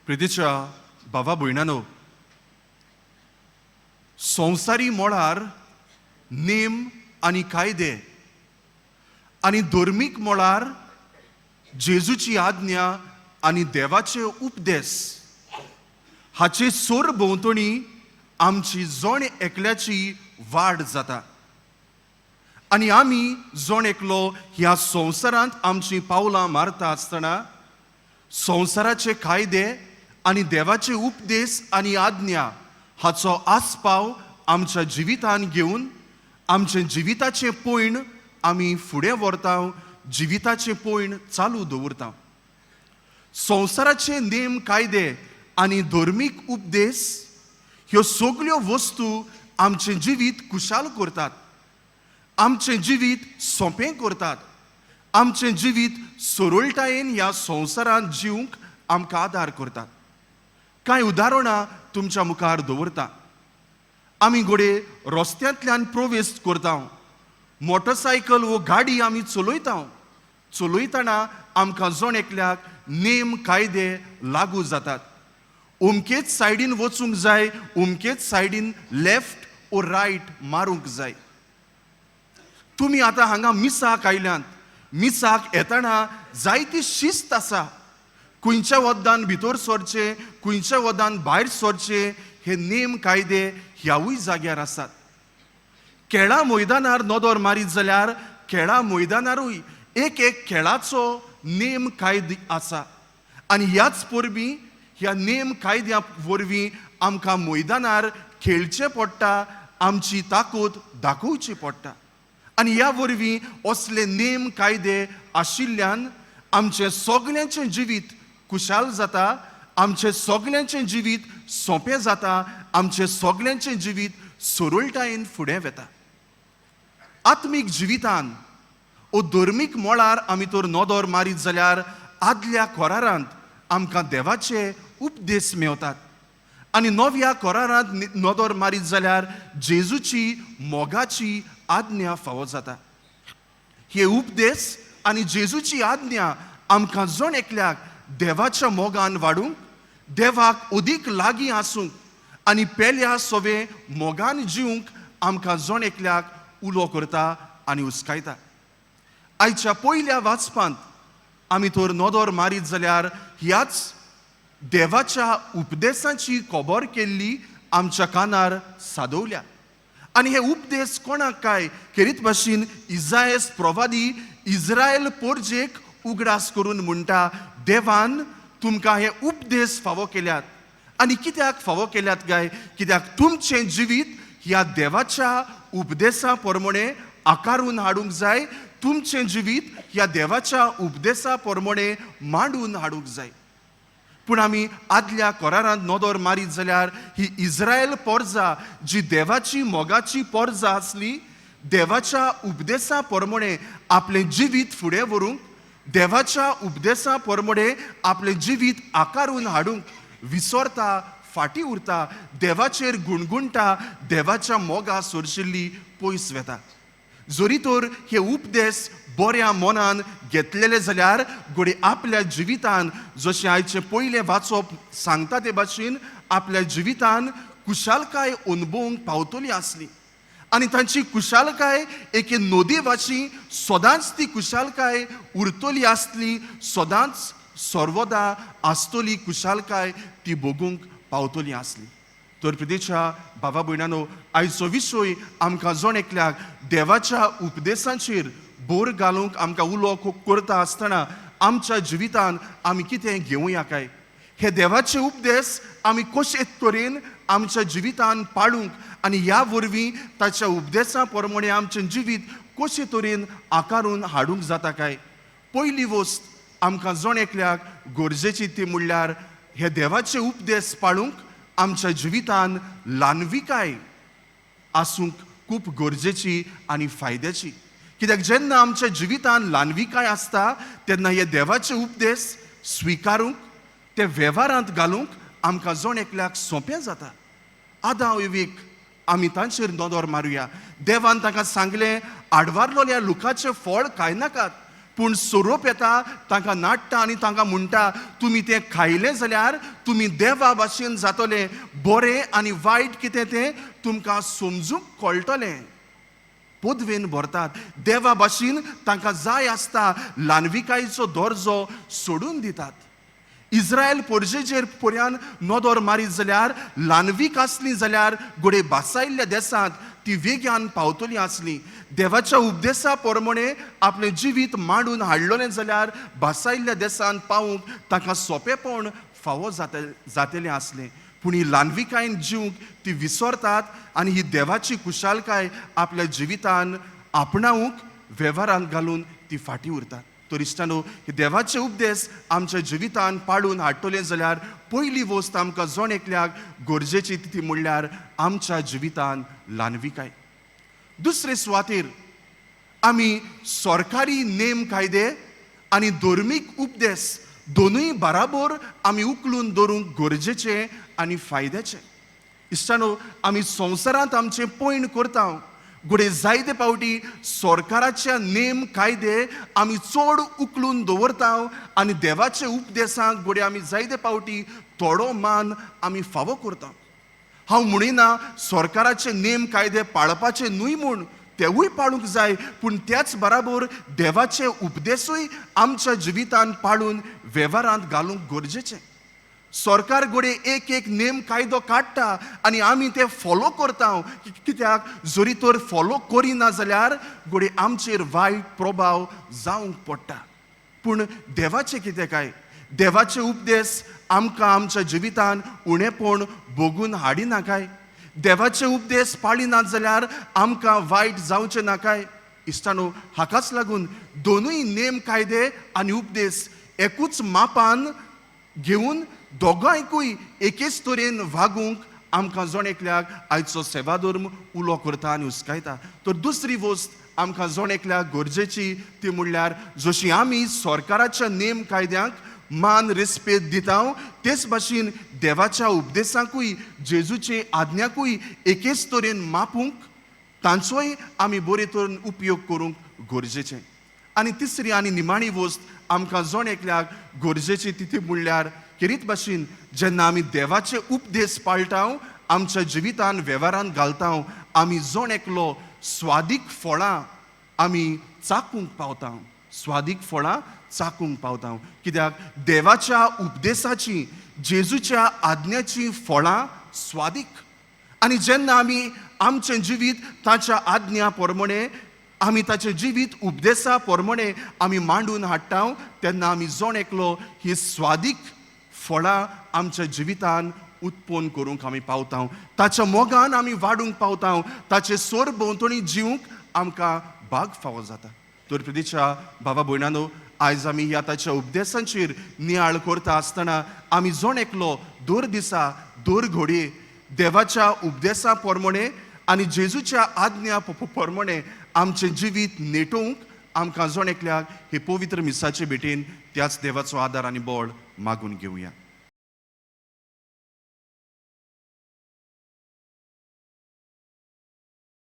प्रितीच्या बाबा भयणानो, संवसारी मळार नेम आनी कायदे आनी धर्मीक मळार जेजूची आज्ञा आनी देवाचे उपदेस हाचे सोर भोंवतणी आमची जण एकल्याची वाड जाता आनी आमी जण एकलो ह्या संवसारांत आमचीं पावलां मारता आसतना संवसाराचे कायदे आनी देवाचे उपदेस आनी आज्ञा हाचो आस्पाव आमच्या जिवितान घेवन आमचें जिविताचें पयण आमी फुडें व्हरता, जिविताचें पयण चालू दवरता. संवसाराचे नेम कायदे आनी धर्मीक उपदेस ह्यो सगल्यो वस्तू आमचें जिवीत खुशाल करतात, आमचें जिवीत सोंपें करतात, आमचें जिवीत सरळटायेन ह्या संवसारांत जिवंक आमकां आदार करतात. कांय उदाहरणां तुमच्या मुखार दवरता. आमी घडये रस्त्यांतल्यान प्रवेश करता, मोटरसायकल वो गाडी आमी चलयता. चलयतना आमकां जण एकल्याक नेम कायदे लागू जातात. उमकेच सायडीन वचूंक जाय, उमकेच सायडीन लेफ्ट ओ रायट मारूंक जाय. तुमी आतां हांगा मिसाक आयल्यांत. मिसाक येतना जायती शिस्त आसा. खंयच्या वद्दान भितर सरचें, खंयच्या वदान भायर सरचें, हे नेम कायदे ह्यावूय जाग्यार आसात. खेळा मैदानार नदर मारीत जाल्यार खेळा मैदानारूय एक एक खेळाचो नेम कायदे आसा आनी ह्याच परबी ह्या नेम कायद्या वरवीं आमकां मैदानार खेळचें पडटा, आमची ताकद दाखोवची पडटा. आनी ह्या वरवीं असले नेम कायदे आशिल्ल्यान आमचें सगल्यांचें जिवीत खुशाल जाता, आमचें सगल्यांचें जिवीत सोंपें जाता, आमचें सगल्यांचें जिवीत सरळटायेन फुडें वता. आत्मीक जिवितान ओ धर्मीक मळार आमी तर नदर मारीत जाल्यार आदल्या कोरारांत आमकां देवाचे उपदेस मेवतात आनी नव्या कोरारांत नदर मारीत जाल्यार जेजूची मोगाची आज्ञा फावो जाता. हे उपदेस आनी जेजूची आज्ञा आमकां जण एकल्याक देवाच्या मोगान वाडूंक, देवाक अदीक लागीं आसूंक आनी पेल्या सोवे मोगान जिवंक आमकां जण एकल्याक उलो करता आनी उस्कायता. आयच्या पयल्या वाचपांत आमी तर नदर मारीत जाल्यार ह्याच देवाच्या उपदेसाची खबर केल्ली आमच्या कानार सादवल्या. आनी हे उपदेस कोणाक काय खेरीत भाशेन इजायस प्रवादी इस्रायल पोरजेक उगडास करून म्हणटा, देवान तुमकां हे उपदेस फावो केल्यात. आनी कित्याक फावो केल्यात काय? कित्याक तुमचें जिवीत ह्या देवाच्या उपदेसा प्रमाणे आकारून हाडूंक जाय, तुमचें जिवीत ह्या देवाच्या उपदेसा प्रमाणे मांडून हाडूंक जाय. पूण आमी आदल्या कोरारांत नदर मारीत जाल्यार ही इस्रायल पोरजा जी देवाची मोगाची पोरजा आसली, देवाच्या उपदेसा प्रमाणे आपलें जिवीत फुडें व्हरूंक, देवाच्या उपदेसा प्रमाणे आपलें जिवीत आकारून हाडूंक विसरता, फाटीं उरता, देवाचेर गुणगुणटा, देवाच्या मोगा सोरशिल्ली पयस वेता. जरी तर हे उपदेस बऱ्या मनान घेतलेले जाल्यार घडये आपल्या जिवितान, जशें आयचें पयलें वाचप सांगता ते भाशेन, आपल्या जिवितान खुशालकाय अनुभवूंक पावतली आसली आनी तांची खुशालकाय एके नदी वाशी सदांच ती खुशालकाय उरतली आसली, सदांच सर्वदा आसतली खुशालकाय ती भोगूंक पावतली आसली. तर प्रितीच्या बाबा भयणानो, आयचो विशय आमकां जण एकल्याक देवाच्या उपदेसांचेर भर घालूंक आमकां उलो करता आसतना आमच्या जिवितान आमी कितें घेवया काय, हे देवाचे उपदेस आमी कशे तरेन आमच्या जिवितान पाळूंक आनी ह्या वरवीं ताच्या उपदेसा प्रमाणे आमचें जिवीत कशे तरेन आकारून हाडूंक जाता काय. पयली वस्त आमकां जण एकल्याक गरजेची ती म्हणल्यार हे देवाचे उपदेस पाळूंक आमच्या जिवितान ल्हानविकाय आसूंक खूब गरजेची आनी फायद्याची. कित्याक जेन्ना आमच्या जिवितान ल्हानविकाय आसता तेन्ना हे देवाचे उपदेस स्विकारूंक, ते वेव्हारांत घालूंक आमकां जण एकल्याक सोंपें जाता. आदाव एवीक आमी तांचेर नदर मारुया. देवान तांकां सांगलें, आडवारलोल्या लुकाचें फळ खायनाकात, पूण सोरोप येता, तांकां नाडटा आनी तांकां म्हणटा, तुमी तें खायलें जाल्यार तुमी देवा भाशेन जातले, बरें आनी वायट कितें तें तुमकां समजूंक कळटलें. पदवेन भरतात, देवा भाशेन तांकां जाय आसता, ल्हानविकायेचो दर्जो सोडून दितात. इस्रायल पोरजेचेर पर्यान नदर मारीत जाल्यार ल्हानवीक आसली जाल्यार घडये भासायल्ल्या देसांत ती वेगान पावतली आसली. देवाच्या उपदेसा प्रमाणे आपलें जिवीत मांडून हाडलेलें जाल्यार भासायल्ल्या देसांत पावूंक तांकां सोंपेपण फावो जातलें आसलें. पूण ही ल्हानविकायेन जिवंक ती विसरतात आनी ही देवाची खुशालकाय आपल्या जिवितान आपणावंक वेव्हारांत घालून ती फाटीं उरतात. तर इश्टानो, हे देवाचे उपदेश आमच्या जिवितान पाडून हाडटले जाल्यार पयली वस्त आमकां जण एकल्याक गरजेची ती म्हणल्यार आमच्या जिवितान ल्हानविकाय. दुसरे सुवातेर आमी सरकारी नेम कायदे आनी धर्मीक उपदेश दोनूय बराबर आमी उखलून दवरूंक गरजेचें आनी फायद्याचें. इश्टानो, आमी संवसारांत आमचें पयण करता, घडये जायते फावटी सरकाराच्या नेम कायदे आमी चड उखलून दवरता आनी देवाचे उपदेसांक घडये आमी जायते फावटी थोडो मान आमी फावो करता. हांव म्हणिना सरकाराचे नेम कायदे पाळपाचे न्हय म्हूण, तेवूय पाळूंक जाय, पूण त्याच बराबर देवाचे उपदेसूय आमच्या जिवितान पाळून वेव्हारांत घालूंक गरजेचें. सरकार घडये एक एक नेम कायदो काडटा आनी आमी ते फॉलो करता, कित्याक जरी तर फॉलो करिना जाल्यार घडये आमचेर वायट प्रभाव जावंक पडटा. पूण देवाचें कितें काय? देवाचे उपदेश आमकां आमच्या जिवितान उणेपण भोगून हाडिना काय? देवाचे उपदेश पाळिनात जाल्यार आमकां वायट जावचें ना काय? इश्टानो, हाकाच लागून दोनूय नेम कायदे आनी उपदेश एकूच मापान घेवन दोगांयकूय एकेच तरेन वागूंक आमकां जण एकल्याक आयचो सेवाधर्म उलो करता आनी हुस्कायता. तर दुसरी वस्त आमकां जण एकल्याक गरजेची ती म्हणल्यार जशी आमी सरकाराच्या नेम कायद्यांक मान रेस्पेद दिता, तेच भाशेन देवाच्या उपदेसांकूय जेजूचे आज्ञाकूय एकेच तरेन मापूंक तांचोय आमी बरे तरेन उपयोग करूंक गरजेचें. आनी तिसरी आनी निमाणी वस्त आमकां जण एकल्याक गरजेची ती म्हणल्यार खेरीत भाशेन जेन्ना आमी देवाचे उपदेश पाळटा, आमच्या जिवितान वेव्हारांत घालता, आमी जण एकलो स्वादीक फळां आमी चाकूंक पावता, स्वादीक फळां चाकूंक पावता. कित्याक देवाच्या उपदेसाची जेजूच्या आज्ञाची फळां स्वादीक. आनी जेन्ना आमी आमचें जिवीत ताच्या आज्ञा प्रमाणे आमी ताचें जिवीत उपदेसा प्रमाणे आमी मांडून हाडटा, तेन्ना आमी जण एकलो ही स्वादीक फळां आमच्या जिवितान उत्पन्न करूंक आमी पावता, ताच्या मोगान आमी वाडूंक पावता, ताचे सोर भोंवतणी जिवंक आमकां भाग फावो जाता. तर प्रितीच्या बाबा भयणानो, आयज आमी ह्या ताच्या उपदेसांचेर नियाळ करता आसतना आमी जण एकलो दर दिसा दर घडये देवाच्या उपदेसा प्रमाणे आनी जेजूच्या आज्ञा प्रमाणे आमचें जिवीत नेटोवंक आमकां जण एकल्याक हे पवित्र मिसाचे भेटेन त्याच देवाचो आदार आनी बळ मागून घेवया.